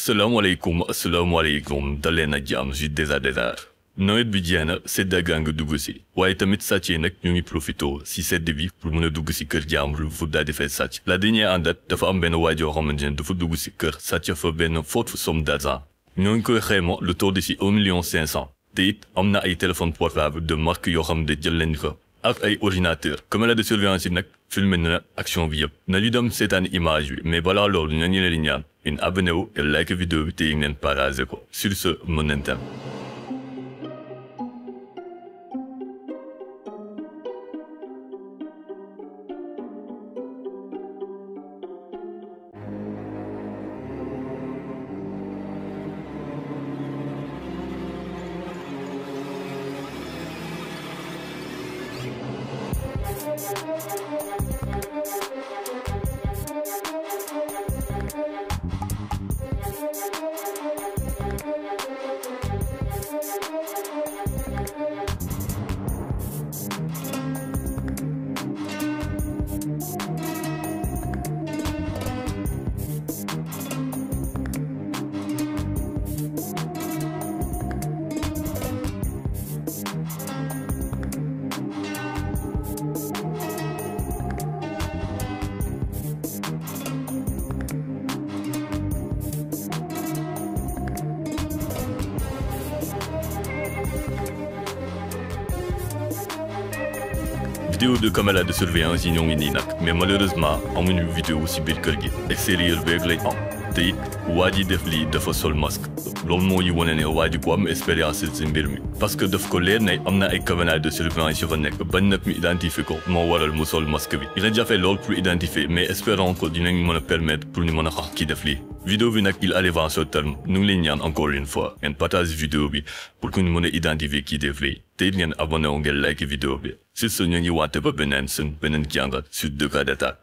asalaamaaleykum dalee na jàmm ci Désert nawet bi jeex na sedda gaa nga dugg si waaye tamit sàcc yi nag ñu ngi profité si sedd bi pour mën a dugg si kër jàmbur fu daal di fay sàcc la dernière en date dafa am benn waajoo xamante ne dafa dugg si kër sàcc fa benn forte somme d'argent ñoo ngi koy xayma lu toll si 1,5 million te it am na ay téléphone portable de marque yoo xam ne jël leen ko ak ay ordinateur caméra de surveillance yi nag filmé na action bi yëpp nañu dem seetaan image bi mais balaa loolu nañu leen di ñaan une abonné wu et like vidéo bi te yi ngeen paragé ko sur ce mën nañ dem. Vidéo de caméra de surveillance yi ñoo ngi nii nag mais malheureusement amuñu vidéo si biir kër gi extérieur beeg lañ am te it waa ji def lii dafa sol masque loolu moo ñu wane ne waa ji ko am expérience si mbir mi parce que daf ko leer ne am na ay caméra de surveillance yu fa nekk bañ nag ñu identifier ko moo waral mu sol masque bi dina jafe lool pour identifier mais espérons que dinañ mën a permettre pour ñu mën a xam kii def lii vidéo bi nag il arrive en ce terme ñu ngi leen ñaan encore une fois ngeen partage vidéo bi pour que ñu mën a identifier kii def lii te it ngeen abonné wu ngeen like vidéo bi sur ce ñu ngi waate ba beneen jàngat sur Dakar.